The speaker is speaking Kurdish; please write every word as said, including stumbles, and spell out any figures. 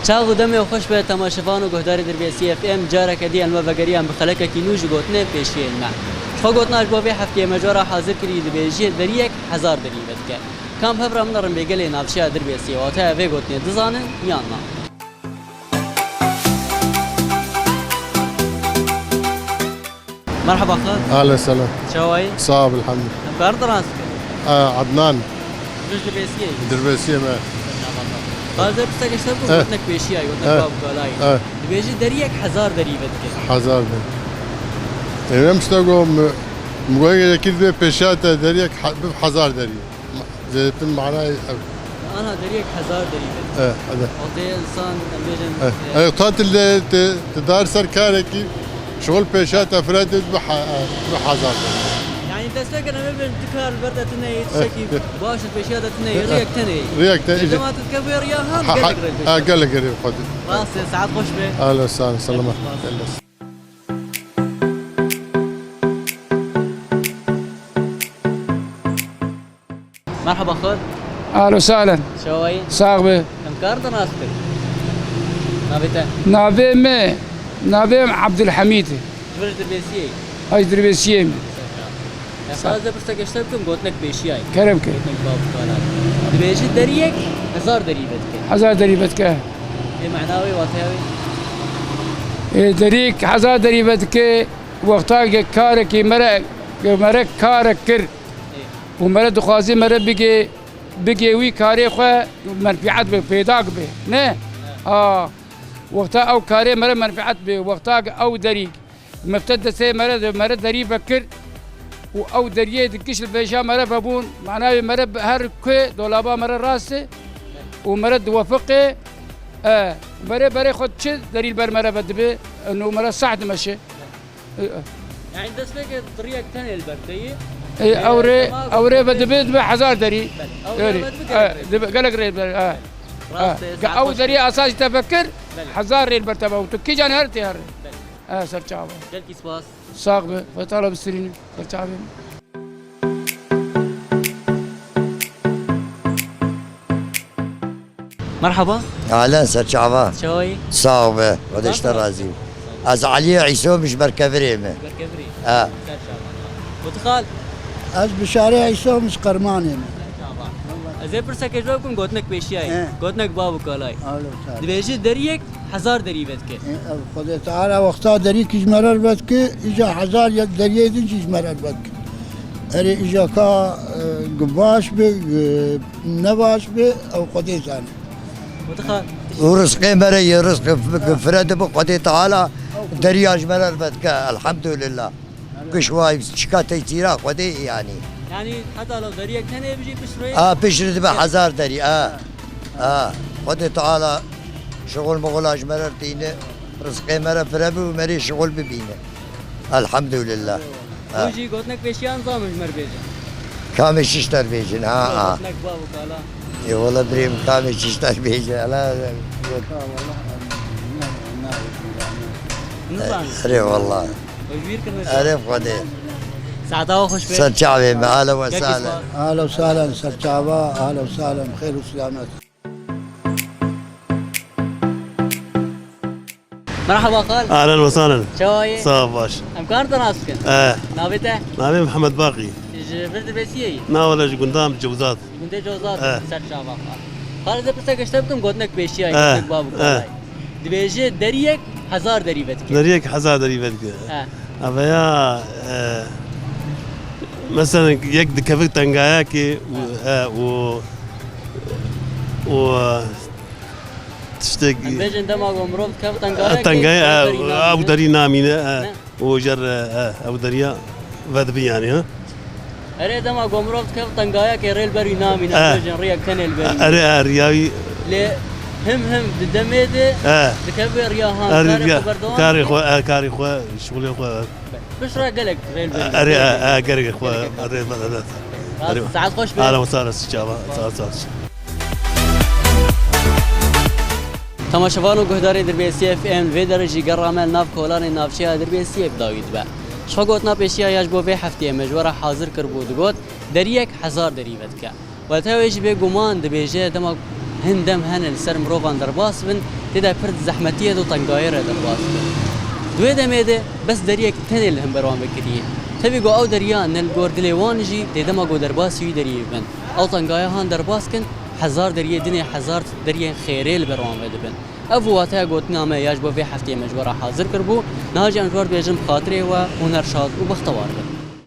Çax û demê xweş be temaşevan û guhdarê Dirbêsiyê F M, careke dî em we vegeriyan bi xelekekî nû ji gotinê pêşiyên me. Ji xwe gotina ji bo vê heftiyê me ji we re hazir kirî dibêjî deriyek hezar derî vedike. Kam hevra min rimbêgelê navçeya Dirbêsiyê wateya vê gotinê dizanin yan na? Merhaba xal. Ahlen selam. Çawayî? Sağ ol, elhamdülillah. Em karin te nas bikin? Ee, Adnan. Ji Dirbêsiyê yî? Dirbêsiyê me. Xal, ez ê pirseke ji te bikim, eh, gotinek pêşiya yî, gotinek, eh, bav û kala yî. Eh. Dibêjî deriyek hezar derî vedike. Hezar derî. Ê, em işte go mi, mi go yekî divê pêşiya te deriyek he-, bi hezar derî. Zêdetir manayê ev. Ana deriyek hezar derî vedike. Eh, hadi. Wextê însan, em bêjin, eh, eh, tatilde te, te dar ser karekî, şixul pêşiya te firete bi ha-, eh, bi hezar derî. Yani destpêkê em bêjin tu kar li ber te tune yî, eh, tiştekî, eh, baş li pêşiya te tune yî, eh, riyek tenê yî. Riyek tenê yî. Dema tu dikevî riya han, ha, ha, gelek rê, ha, gelek rê xwedî. Rast e, saet xweş be. Ahlen, sağ ol, selamet. Gelek spas. Gelek. Merhaba xal. Ahlen sahlen. Çawayî? Sax be. Em karin te nas bikin? Navê te? Navê me, navê me Abdulhamîd e. Ji vir Dirbêsiyê yî? Ay, Dirbêsiyê me. Ser çav. Ya, xal, ez ê pirseke ji te bikim, gotinek pêşiya yî. Kerem ke. Gotinek bav û kala. Dibêjî deriyek hezar derî vedike. Hezar derî vedike. Ê, mena wê, wateya wê? Ê, deriyek hezar derî vedike, wexta ke karekî me re, ke me re karek kir. Ê. Û me re dixwazî me re bigê, bigê wî karê xwe menfîet be, pêdak be. Ne? He. A, wexta ew karê me re menfîet be, wexta ke ew derî mifte destê me re, me re derî vekir û ew deriyê di giş li vêja me re vebûn, manayê me re bi her ku dolaba me re rast e û me re diwefiqê, e, berê berê xwe diçe derî li ber me re vedibe, û me re seh dimeşe. E, e. Yani destpêkê riyek tenê li ber te yî. E, e, ew rê, dema ew rê ve dibe, dibe hezar derî. Belê. Ew rê ve dibe, e, gelek rê, dibe gelek rê, e. Rast e, e, saet xweş. Ew derî esasî te vekir, belê, hezar rê li ber te ve. Tu kîjan her tê her. Belê. E, ser çava. Gelkî spas. Sax be. Xwedê Teala bistîrîne. Ser çavê min. Merhaba. Ahlen, ser çava. Çawayî? Sağ ol be. Xwedê ji te razî. Ez Eliyê Îso, ji Berkevirê me. Berkevirê? Ha. Ser çava. Û tu xal? Ez Bişarê Îso, ji Qermanê me. Ser çava. Ez ê pirseke ji we bikim, gotinek pêşiya yî. He. Gotinek bav û kala yî. Ahlen, sağ ol. Dibêjî deriyek hezar derî vedike. E, ev Xwedê Teala wexta derîkî ji me re vedike, îca hezar ya deriyê din jî ji me re vedike. Erê îca ka, e, gi baş be, gi ne baş be, ew Xwedê zane. Û rizqê me re yê rizq gi fire dibe Xwedê Teala deriya ji me re vedike. Elhamdulillah. Giş way çika tesîra Xwedê yanî. Yanî heta li deriyek tenê bijî pişt rê? A, pişt rê dibe hezar derî, a. A, Xwedê Teala şixul mixula ji me re tîne, rizqê me re fire bi û me rê şixul bibîne. Elhamdulillah. Ha. Hûn jî gotinek pêşiyan zamin ji me re bêjin. Kamê çişter bêjin, ha, ha. Gotinek bav û kala. Ê, wela birêm kamê çişter bêjin, ela. Nizanim. Erê, wela. Erê Xwedê. Saeta we xweş be. Ser çavê me, ahlen we sahlen. Ahlen we sahlen, ser çava, ahlen we sahlen, xêr û selamet. Merhaba xal. Ahlen we sahlen. Çawa yî? Sağ ol, baş. Em karin te nas bikin? Eh. Navê te? Navê Mihemed Baqî. Ji vir Dirbêsiyê yî? Na wele ji gundan Cewzat. Ji gundê Cewzat. Eh. Ser çava xal. Xal, ez ê pirseke ji te bikim, gotinek pêşiya yî, eh, gotinek bav û kala yî. Dibêje deriyek hezar derî vedike. Deriyek hezar derî vedike. Eh. Ev ya, eh, mesela yek dikeve tengayakê û, eh, û, û, eh, tiştek. Em bêjin dema ku mirov dikeve tengayakê, tengayê, eh, ew derî namîne, eh. Ne? Û jer, eh, ew deriya vedibî yanî, ha? Erê dema ku mirov dikeve tengayakê rê li ber wî namîne, eh, bêjin riyek tenê li ber wî. Erê, eh, riya wî. Lê him him di demê de, eh, dikeve riya han, eh, karê xwe berdewam dike. Karê xwe, eh, karê xwe, şixulê xwe. Piştre gelek rê li ber wî. Erê, eh, eh, gelek xwe rê li ber, eh. Saet xweş be. Ahlen we sahlen, ser çava, saet, saet. Temaşevan û guhdarê Dirbêsiyê F M, vê derê jî gera me li nav kolanê navçeya Dirbêsiyê bi dawî dibe. Ji xwe gotina pêşiya ya ji bo vê hefteyê me ji we re hazir kiribû, digot, deriyek hezar derî vedike. Wele wê jî bêguman dibêje, dema hin dem hene li ser mirovan derbas bin, Tê de pir zehmetiyê de tengayê re derbas bin. Di wê demê de bes deriyek tenê li hember wan vekiriye. Tevî ku ew deriya ne li gor dilê wan jî dê dema ku derbasî wî deriyê bin. Ew tengaya han derbas kin, hezar deriyê dinê, hezar deriyên xêrê li ber wan ve dibin. Ev wateya gotina me ya ji bo vê hefteyê me ji we re hazir kiribû. Niha jî em ji we re dibêjin bi xatirê we hûn her şad û bextewar bin.